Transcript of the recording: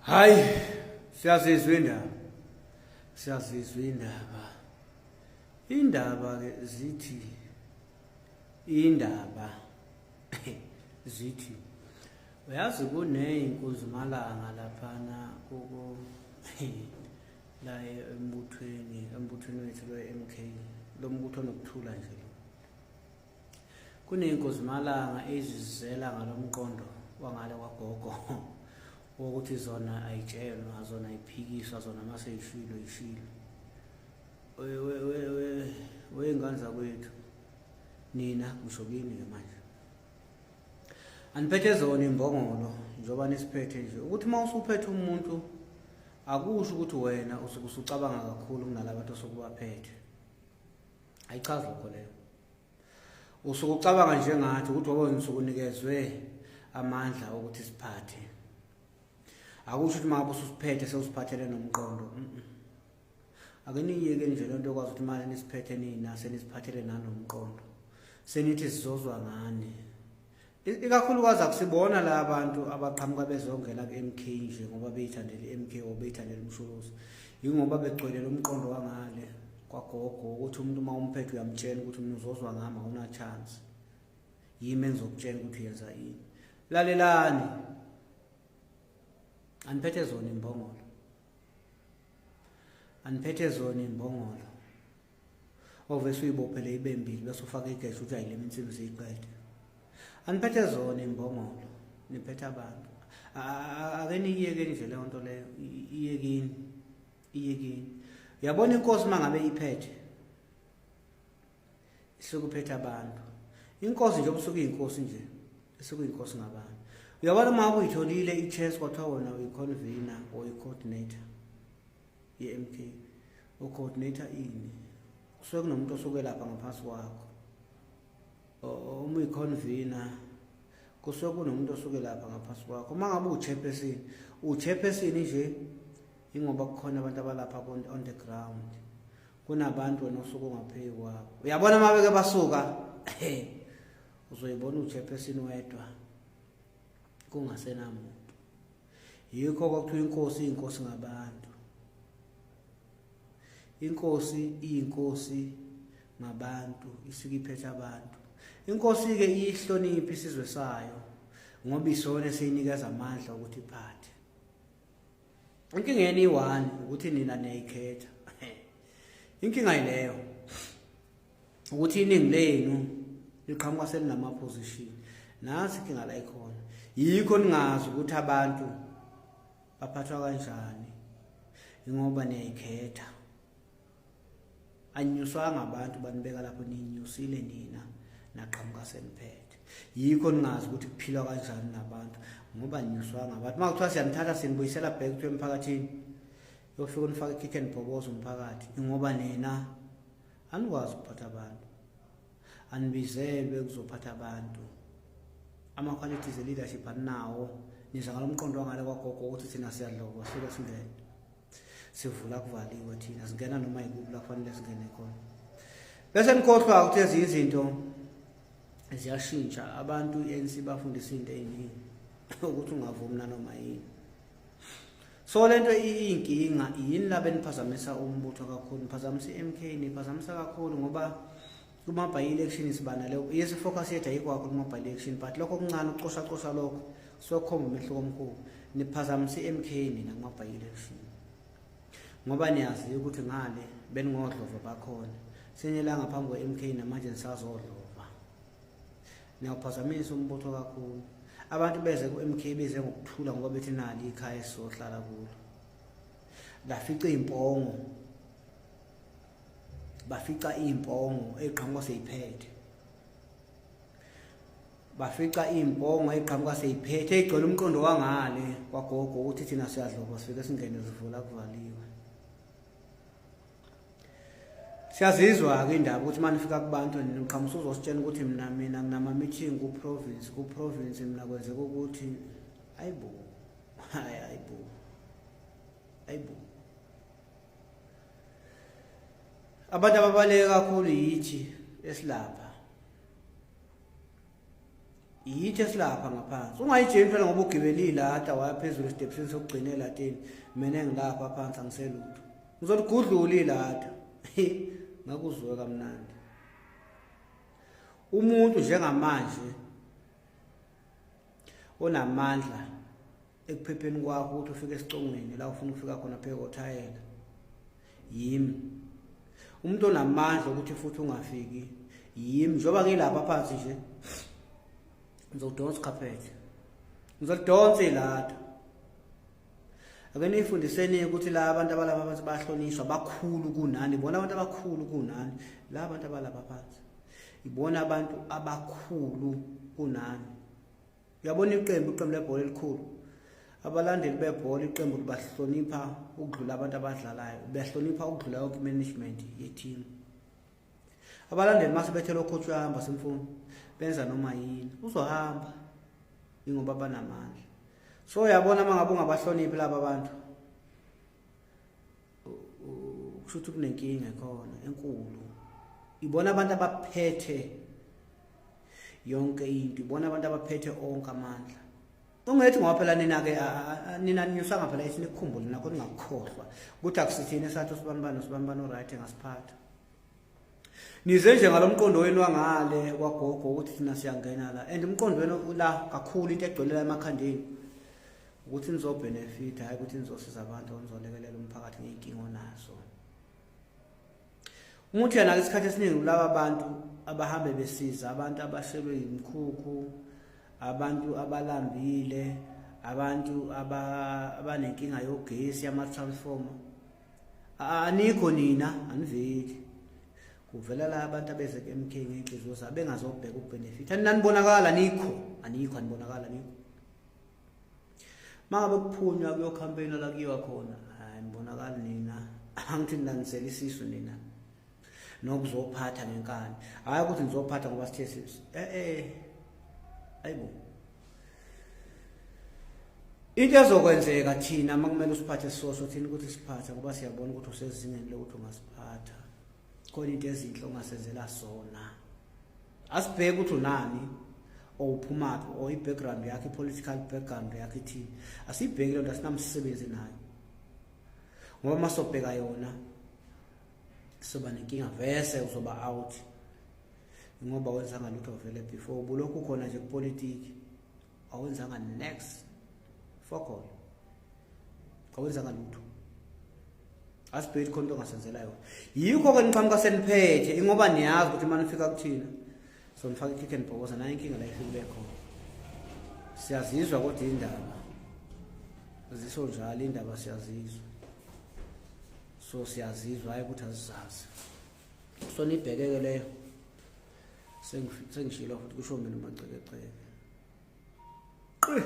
Hayi, siyazizwa indaba. Siyazizwa indaba. Indaba ke zithi indaba zithi uyazi kuneyinkunzimalanga laphana kuko la embuthweni wethu lwe-MK lo mbutho onokuthula nje lo. Kuney'nkozimalanga ezizizela ngalo mqondo wangale kwagogo wokuthi zona ayitshelwa, zona ayiphikiswa, zona uma seyishilo yishilo. Wey'ngane zakwethu, nina ngisho kini-ke manje. Aniphethe zona imbongolo njengoba nisiphethe nje ukuthi uma usuphethe umuntu akusho ukuthi wena usuke usucabanga kakhulu kunalabantu osukubaphethe. Ayichazi lokho leyo. Usuke ucabanga njengathi ukuthi ngoba ngisuke unikezwe amandla okuthi siphathe. Akusho ukuthi uma ususiphethe sewusiphathele nomqondo. Ake niyeke nje lento yokwazi ukuthi manje nisiphethe nina senisiphathele nanomqondo. Senithi sizozwa ngani. Ikakhulukazi akusibona la bantu abaqhamuka bezongena ku-MK nje ngoba beyithandela i-MK or beyithandela uMsholozi. Yingoba begcwele lo mqondo wangale kwagogo ukuthi umuntu uma umphethe uyamtshela ukuthi mina uzozwa ngami awuna chance. Yimi engizokutshela ukuthi uyenza ini. Lalelani. Aniphethe zona imbongolo. Aniphethe zona imbongolo. Ovese uyibophele ibe mbili bese ufaka igeja uthi ayileme insimbi siyiqede. Aniphethe zona imbongolo, niphethe abantu. Ake niyiyeke nje leyo nto leyo, iyekini, iyekini. Uyabona inkosi uma ngabe iphethe isuke uphethe abantu. Inkosi nje usuke iyinkosi nje, isuke iyinkosi ngabantu. Uyabona uma uyitholile i-chance kwathiwa wena uyi-convener or i-coordinator ye-MK ucoordinator ini kusuke kunomuntu osuke lapha ngaphansi kwakho uma uyi-convener kusuke kunomuntu osuke lapha ngaphansi kwakho uma ngabe uwu-chairperson uwu-chairperson nje ingoba kukhona abantu abalapha on the ground kunabantu wena osuke ungaphezu kwabo uyabona uma beke basuka uzoyibona uwu-chairperson wedwa kungasenamuntu. Yikho kwakuthiwa inkosi iyinkosi ngabantu. Inkosi iyinkosi ngabantu, isuke iphethe abantu. Inkosi-ke iyihloniphe isizwe sayo ngoba isona esiyinikeza amandla ukuthi iphathe. Inkinga yenu iyi-one ukuthi nina niyayikhetha. Inkinga yileyo. Ukuthi iningi lenu liqhamuka selinama-position. Nansi inkinga la ikhona. Yikho ningazi ukuthi abantu baphathwa kanjani. Ingoba niyayikhetha. Anyuswanga abantu banibeka lapho ninyusile nina naqhamuka seniphethe. Yikho ningazi ukuthi kuphilwa kanjani nabantu ngoba ninyuswanga abantu. Uma kuthiwa siyanithatha sinibuyisela back to emphakathini. Yofika nifake kick and bhoboza umphakathi ingoba nina anikwazi ukuphatha abantu. Anibizelwe kuzophatha abantu. Ama-qualities e-leadership aninawo. Niza ngalo mqondo wangale kwagogo ukuthi thina siyadlova sifike singene. Sivula kuvaliwe thina singena noma yikuphi la kufanele singene khona. Bese nikhohlwa ukuthi ezinye izinto ziyashintsha. Abantu i-ANC bafundisa into eziningi ukuthi ungavumi nanoma yini. So lento iyinkinga yini laba eniphazamisa umbutho kakhulu, niphazamisa i-MK, niphazamisa kakhulu ngoba kuma by election sibana leyo yes focus yethu ayikho kakhulu kuma by election but lokho okuncane ukucosha cosha lokho sokhomba umehluko omkhulu. Niphazamisa i-MK nina kuma by election ngoba niyazi ukuthi ngale beningodlova bakhona senye la ngaphambi kwe-MK namanje nisazodlova. Niyawuphazamisa umbutho kakhulu. Abantu beze ku-MK beze ngokuthula ngoba bethi nali ikhaya esizohlala kulo. Lafica iy'mpongo, bafica iy'mpongo ey'qhamuka seyiphethe, bafica iy'mpongo ey'qhamuka seyiphethe ey'gcwele umqondo wangale kwagogo ukuthi thina siyadloba sifike singene sivula kuvaliwe. Siyazizwa-ke indaba ukuthi uma nifika kubantu niqhamusa uzositshela ukuthi mina mina nginama-meeting ku-province, ku-province mina kwenzeka ukuthi ayibo, hayi ayibo, ayibo. Abantu ababaleke kakhulu yithi esilapha. Yithi esilapha ngaphansi. Ungayijeli phela ngoba ugibele ilata waya phezulu esitebhisini sokugcina elatini. Mina engilapha phansi angiselutho. Ngizoligudlula ilata. Ngakuzwe kamnandi. Umuntu njengamanje onamandla ekuphepheni kwakho ukuthi ufike esicongweni la ufuna ukufika khona pheke kothayela yimi. Umuntu onamandla ukuthi futhi ungafiki yimi. Njengoba ngilapha phansi nje ngizodonsa ikhaphethe, ngizolidonsa ilada. Ake nifundiseni ukuthi la abantu abalapha phansi bayahlonishwa, bakhulu kunani. Bona abantu abakhulu kunani, la abantu abalapha phansi ibona abantu abakhulu kunani. Uyabona iqembu lebhola elikhulu, abalandeli bebhola iqembu libahlonipha ukudlula abantu abadlalayo, behlonipha ukudlula yonke i-management ye-team. Abalandeli mase bethela ocoach uyahamba simfuna, benza noma yini, uzohamba ingoba banamandla. So uyabona uma ngabe ungabahloniphi laba bantu, kusho ukuthi kunenkinga ekhona enkulu. Ibona abantu abaphethe yonke into, ibona abantu abaphethe onke amandla. Ungethi ngoba phela nina-ke nina ninyusanga phela ithi nikukhumbule nakho ningakukhohlwa ukuthi akusithini esathi usibanibani usibanibani oright engasiphatha. Nize nje ngalo mqondo wenu wangale kwagogo ukuthi thina siyangena la, and umqondo wenu la kakhulu into egcwele la emakhandeni ukuthi nizobhenefitha, hhayi ukuthi nizosiza abantu or nizolekelela umphakathi ngey'nkinga onazo. Umuntu yena-ke isikhathi esiningi kulaba bantu abahambe besiza abantu abashelwe yimikhukhu, abantu abalambile, abantu abanenkinga yogesi yama-transformer. Anikho nina, aniveli. Kuvela la abantu abeze ku-MK ngey'nhliziyo zabo bengazobheka ukubenefitha. Nanibonakala anikho, anikho, anibonakala anikho. Mangabe kuphunywa kuyo-campaign la kuyiwa khona, hayi nibonakali nina. Angithi nina nisele isisu nina. Nokuzophatha ngenkani. Hayi ukuthi nizophatha ngoba sithe sisu. Ayibo. Into ezokwenzeka thina makumele usiphathe soso thina ukuthi siphathe ngoba siyabona ukuthi usezingeni lokuthi ungasiphatha. Khona into ezinhle ongasenzela sona. Asibheke ukuthi unani or uphumaphi or i-background yakhe, i-political background yakhe ithini. Asibheki lento, asinamsebenzi nayo. Ngoba masobheka yona soba nenkinga vese uzoba out. Ngoba wenzanga lutho vele before ubulokhu khona nje kupolitiki. Awenzanga next fokol. Awenzanga lutho. Asibheki khona into ongasenzela yona. Yikho ke niqhamuka seniphethe ingoba niyazi ukuthi uma nifika kuthina so nifaka i-kick and bhokoza nayo inkinga la ifike kube khona. Siyazizwa kodwa indaba zisho njalo, indaba siyazizwa. So siyazizwa, hayi ukuthi azizazi. So nibhekeke leyo. Sengishilo futhi kusho mina uMacekeceke. Qi.